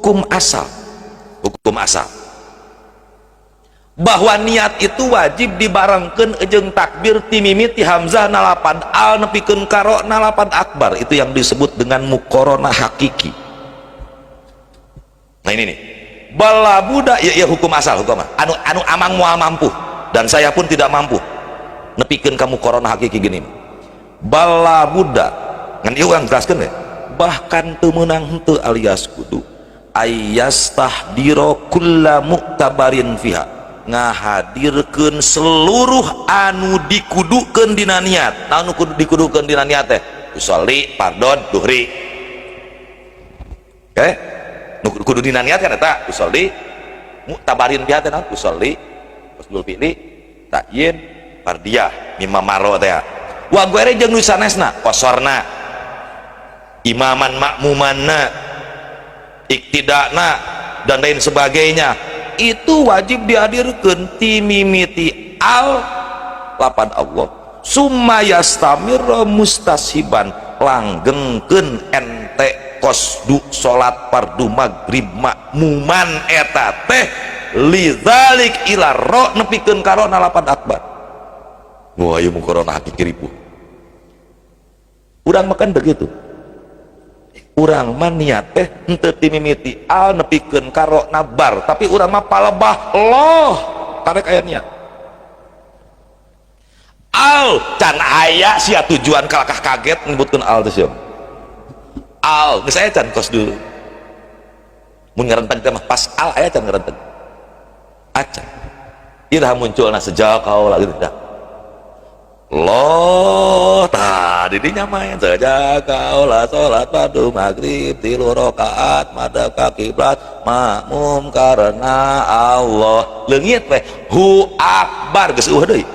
Hukum asal, hukum asal bahwa niat itu wajib dibarengkeun jeung takbir timimiti hamzah nalapan al nepikeun karo nalapan akbar, itu yang disebut dengan muqaranah hakiki. Nah ini nih bala budak ya, ya hukum asal, hukum anu anu amang mual mampu dan saya pun tidak mampu nepikeun ka muqaranah hakiki gini. Bala budak ngan ieu urang jelaskeun ya, bahkan teu meunang henteu alias kudu ayastahdiro kulla muktabarin fiha, ngahadirkeun seluruh anu dikudukeun dina niat. Naon nu kudu dikudukeun dina niat teh? Usolli fardon duhri. Oke, nu kudu dina niat kan eta usolli muktabarin fiha teh naon? Usolli qasdul fi'li ta'yin fardiyah mimma maro teh wa guere jeung nu sanesna, kosorna, imaman makmumanna, iktidana, dan lain sebagainya. Itu wajib dihadirkan timimiti al lapan Allah summa yastamirra mustashiban, langgengkeun ente qosdu salat fardu maghrib makmuman eta teh lidzalik ila ro nepikeun ka ro nalapan akbar. Wah, ieu muqaranah hakiki ripuh. Urang makan begitu, urang mah niat teh henteu timimiti al nepikeun ka ro nabar, tapi urang mah palebah loh karek aya niat al can aya sia tujuan kalakah kaget nyebutkeun al teh sia al geus aya can kos dulu mun ngarenteng teh mah pas al aya can ngarenteng acan iraha munculna sejak kaula gitu dah. Loh, tadi dinya main sejak kaula salat fardu maghrib 3 rakaat madhep ka kiblat makmum karena Allah. Leungit we hu akbar geus eueuh deui.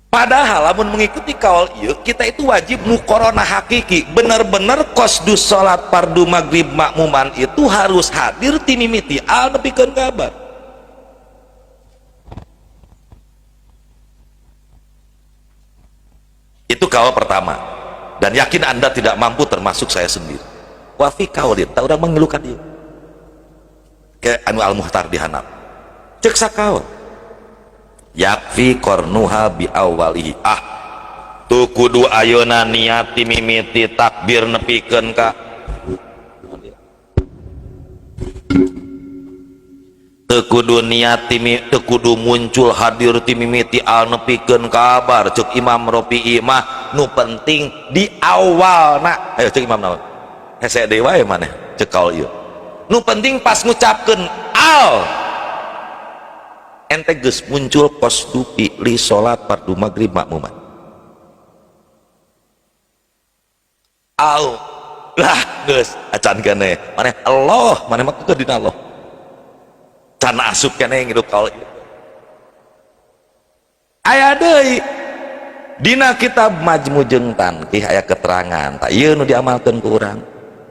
Padahal lamun mengikuti kaul ieu, kita itu wajib muqaranah hakiki, bener-bener qasdu salat fardu maghrib makmuman itu harus hadir timimiti al nepikeun kabar. Itu kaul pertama, dan yakin Anda tidak mampu termasuk saya sendiri. Wa fi kaulin, tak urang mengeluhkan dia kayak anu al-muhtar dihanap cek sakaul yakfi qarnuha bi awalihi. Ah tuh kudu ayeuna niat mimiti takbir nepikeun ka teu kudu niat teu kudu muncul hadir timimiti al nepikeun kabar. Cek Imam Rafi'i mah nu penting di awalna. Ayo cek Imam naon hese deui wae maneh cek kaul ieu nu penting pas ngucapkeun al ente geus muncul qasdu fi'li salat fardu maghrib makmuman. Al lah geus acan keneh maneh Allah maneh mah keukeuh dina Allah can asup keneh ngirup kaul ieu. Aya deui dina kitab Majmu jeung Tanqih aya keterangan tak ieu nu diamalkeun ku urang.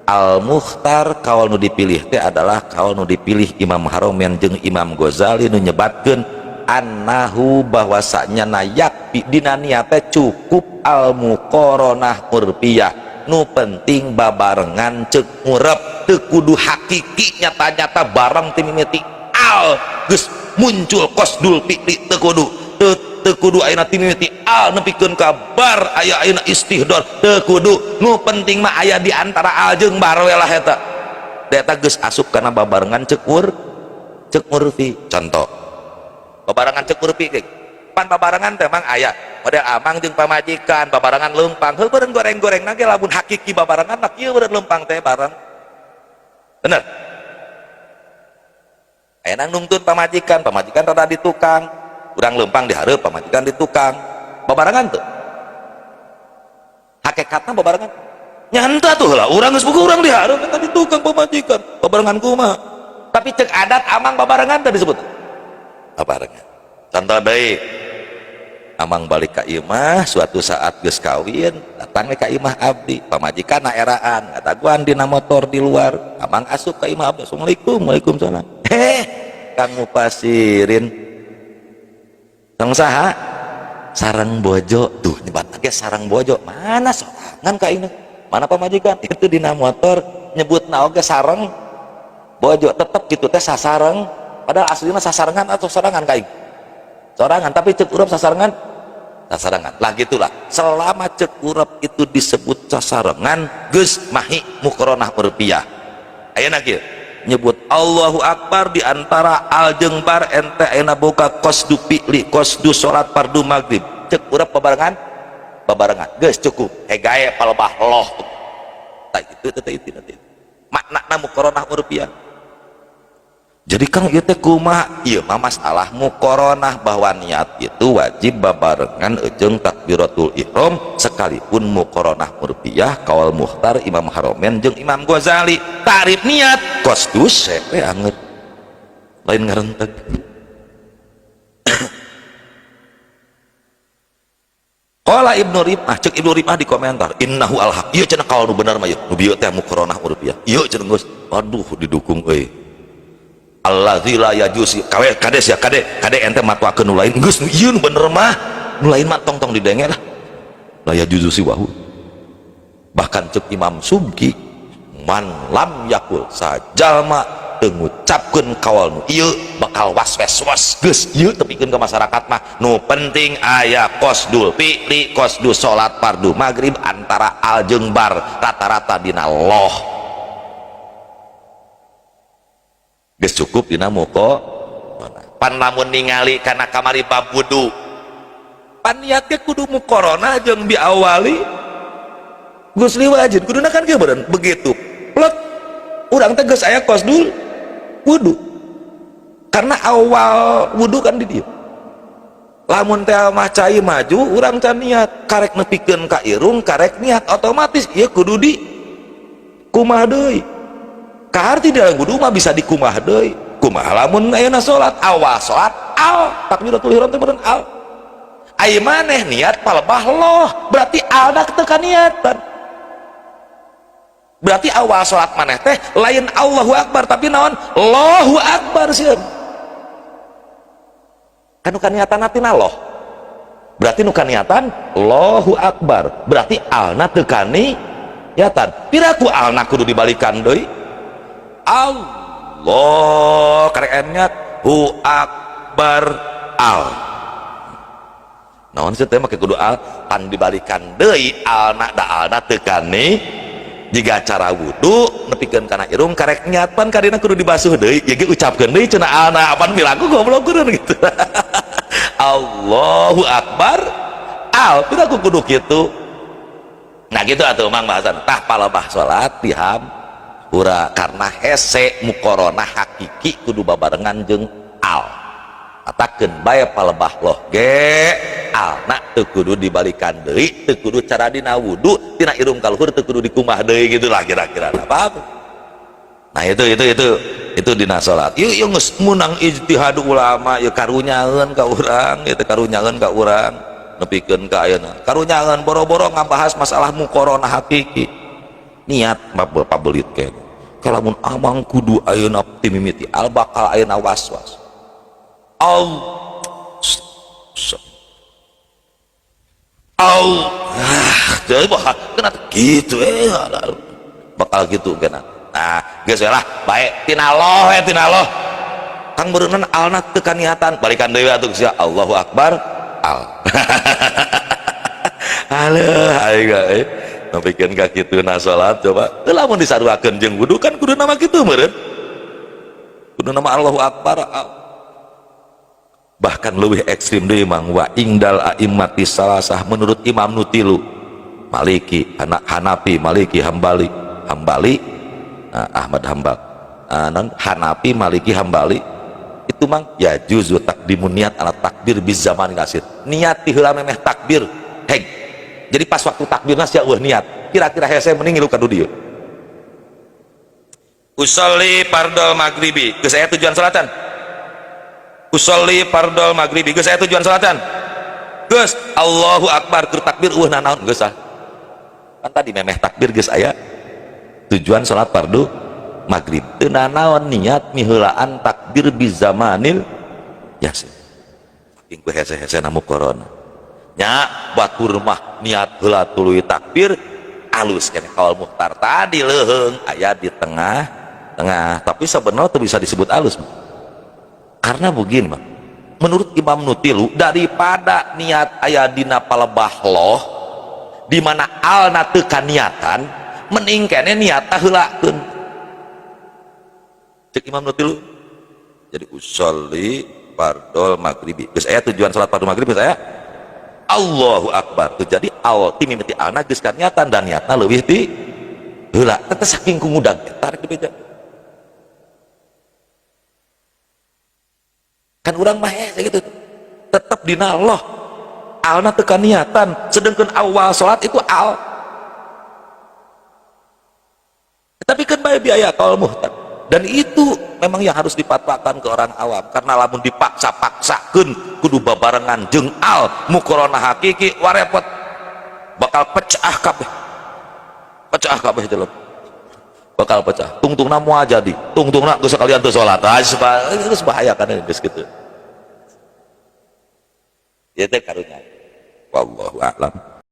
Al Mukhtar kaul nu dipilih teh adalah kaul nu dipilih Imam Haromen jeung Imam Ghazali nu nyebatkeun annahu bahwasanya nayak dina niat teh cukup al muqaranah urfiyah, nu penting babarengan ceuk ngurep teu kudu hakiki nyata-nyata bareng timimiti al geus muncul qasdul fi'li teu kudu teu kudu ayeuna timimiti al nepikeun ka bar aya ayeuna istihdar teu kudu, nu penting mah aya di antara al jeung bar we lah eta. Eta geus asup kana babarengan ceuk urfi. Contoh babarengan ceuk urfi ge pan babarengan teh mang aya model amang jeung pamajikan babarengan leumpang heuh beureun goreng-goreng na ge lamun hakiki babarengan mah kieu beureun leumpang teh bareng bener. Ayeuna nungtun pamajikan, pamajikan rada di tukang, urang leumpang di hareup, pamajikan di tukang, babarengan tuh. Hakikatna babarengan. Nyanta tuh lah, urang geus buku urang di hareup eta di tukang pamajikan, babarengan kumaha. Tapi cek adat amang babarengan teh disebut. Babarengan. Contoh deui, amang balik ka imah suatu saat geus kawin, datang ka imah abdi, pamajikan na eraan, ngadaguan dina motor di luar, amang asup ka imah abdi, assalamualaikum, waalaikumsalam. Heh, Kang Mupasirin sareng saha? Sareng bojo. Tuh nyebat ge sareng bojo. Mana sorangan ka ini? Mana pamajikan? Itu dina motor Nyebutna oge sareng bojo tetep gitu teh sasareng, padahal aslinya sasarengan atau sorangan kaing sorangan, tapi cek urap sasarengan, sasarengan lah gitulah. Selama cek urap itu disebut sasarengan, geus mahi muqaranah urfiyah. Ayeuna kieu, nyebut Allahu Akbar di antara al jeung bar, ente ayeuna boga qasdu fi'li, qasdu salat fardu maghrib, cek urap babarengan, babarengan geus cukup, hegae palebah loh. Tah itu teh itu nanti makna muqaranah urfiyah. Jadi Kang, ieu teh kumaha? Ieu mah masalah muqaranah, bahwa niat itu wajib babarengan jeung takbiratul ihram sekalipun muqaranah urfiyah, kaul mukhtar Imam Haromen jeung Imam Ghazali. Tarif niat qasdus we anget lain ngarenteg. Qala Ibnu Rif'ah, cek Ibnu Rif'ah di komentar, innahu al-haq, ieu cenah kaul nu bener mah ieu nu bieu teh muqaranah urfiyah ieu cenah geus. Aduh, didukung euy. Allazi la yajusi kawe kades ya kade kade ente matwakeun nu lain, geus ieu nu bener mah, nu lain mah tong-tong didenge lah. La yajuzu siwahu. Bahkan cek Imam Subki, man lam yakul, sajalma teu ngucapkeun kaul nu ieu bakal was-was, geus ieu tepikeun ka masyarakat mah. Nu penting aya qasdul fi'li, qasdu salat fardu maghrib antara al jeung bar rata-rata dina loh. Geus cukup dina muka pan. Lamun ningali kana kamari bab wudu, pan niat ge kudu muqaranah jeung bi awali gusli wajib, kuduna kan kieu beureun. Begitu plek urang teh geus aya qasdul wudu karena awal wudu kan di dieu. Lamun teh mah cai maju, urang can niat, karek nepikeun ka irung karek niat, otomatis ieu kudu di kumaha deui. Kaharti dalam wudu mah bisa dikumah deui. Kumaha lamun ayeuna salat, awal salat al takbiratul ihram teh meureun al, ai maneh niat palebah loh, berarti alna teu kaniatan. Berarti awal salat maneh teh lain Allahu Akbar, tapi naon? Allahu Akbar sieun kan nu kaniatan tina loh. Berarti nu kaniatan Allahu Akbar, berarti alna teu kaniatan. Piraku alna kudu dibalikan deui? Allah karek niat hu akbar al naon sih teh make kudu al pan dibalikan deui alna, da alna teu kani. Jika cara wudu nepikeun kana irung karek niat, pan kadina kudu dibasuh deui, ye ge ucapkeun deui cenah alna, apan milaku goblok kudu gitu. Allahu akbar al piraku kudu kitu. Nah gitu atuh mang bahasan tah palebah salat diham pura karena hese muqaranah hakiki kudu babarengan jeung al. Katakeun bae palebah loh ge alna teu kudu dibalikan deui, teu kudu cara dina wudu tina irung ka luhur teu kudu dikumah deui, gitulah kira-kira. Apa? Nah itu dina salat. Ieu ieu geus meunang ijtihad ulama ieu, karunyaeun ka urang ieu teh, karunyaeun ka urang nepikeun ka ayeuna. Karunyaeun boro-boro ngabahas masalah muqaranah hakiki. Niat pabelit kene. Kalamun amang kudu ayeuna timimiti al bakal ayeuna was-was. Al al ah jadi kena gitu bakal gitu kena. Nah geus lah bae tina loh tina loh kang beureunan alna teu kaniatan, balikan deui atuh sia Allahu Akbar al. Aduh aing euy nepikeun ka kituna salat coba. Teu lamun disaruakeun jeung wudu kan kudu nama kitu meureun, kudu nama Allahu Akbar al. Bahkan lebih ekstrim deui mang, wa ingdal a'immati salasah, menurut imam nu tilu, Maliki, Hanafi, Maliki, Hambali, Hambali, Ahmad Hambal, non Hanafi, Maliki, Hambali itu mang ya juzu takdimun niat ala takbir biz zaman nasir, niat ti heula memeh takbir heg. Jadi pas waktu takbirna sia eueuh niat, kira-kira hese mending ngilu ka dieu. Usolli fardol maghribi, geus aya tujuan salatan. Usolli fardol maghribi, geus aya tujuan salatan. Geus Allahu akbar keur takbir eueuh nanaon, geus ah. Kan tadi memeh takbir geus aya tujuan salat fardu maghrib. Teu nanaon niat miheulaan takbir bizamanil yasin. Saking ku hese-hese na muqarana. Nya batur mah niat heula tuluy takbir. Alus keneh kaul muhtar tadi leuheung aya di tengah-tengah, tapi sebenarnya itu bisa disebut alus karena begini mah, menurut Imam nu tilu, daripada niat aya dina palebah loh di mana alna teu kaniatan, mending keneh niat heulakeun. Cek Imam nu tilu, jadi usolli fardol maghribi, geus aya tujuan salat fardu maghrib, geus aya Allahu Akbar tuh, jadi awal ti mimiti alna geus kaniatan dan niatna leuwih ti heula. Teh saking ku ngudag tarik di beja kan urang mah gitu tetep dina loh alna teu kaniatan, sedangkan awal salat itu al, tapi kan bae biaya kaul muhtar. Dan itu memang yang harus dipatwakan ke orang awam, karena lamun dipaksa-paksakeun kudu babarengan jeung al mukorona hakiki, warepot, bakal pecah kabeh, pecah kabeh jelema, bakal pecah, tungtungna moal jadi, tungtungna geus sekalian teu salat, ah geus bahaya kan geus kitu. Ieu teh karunya, wallahu a'lam.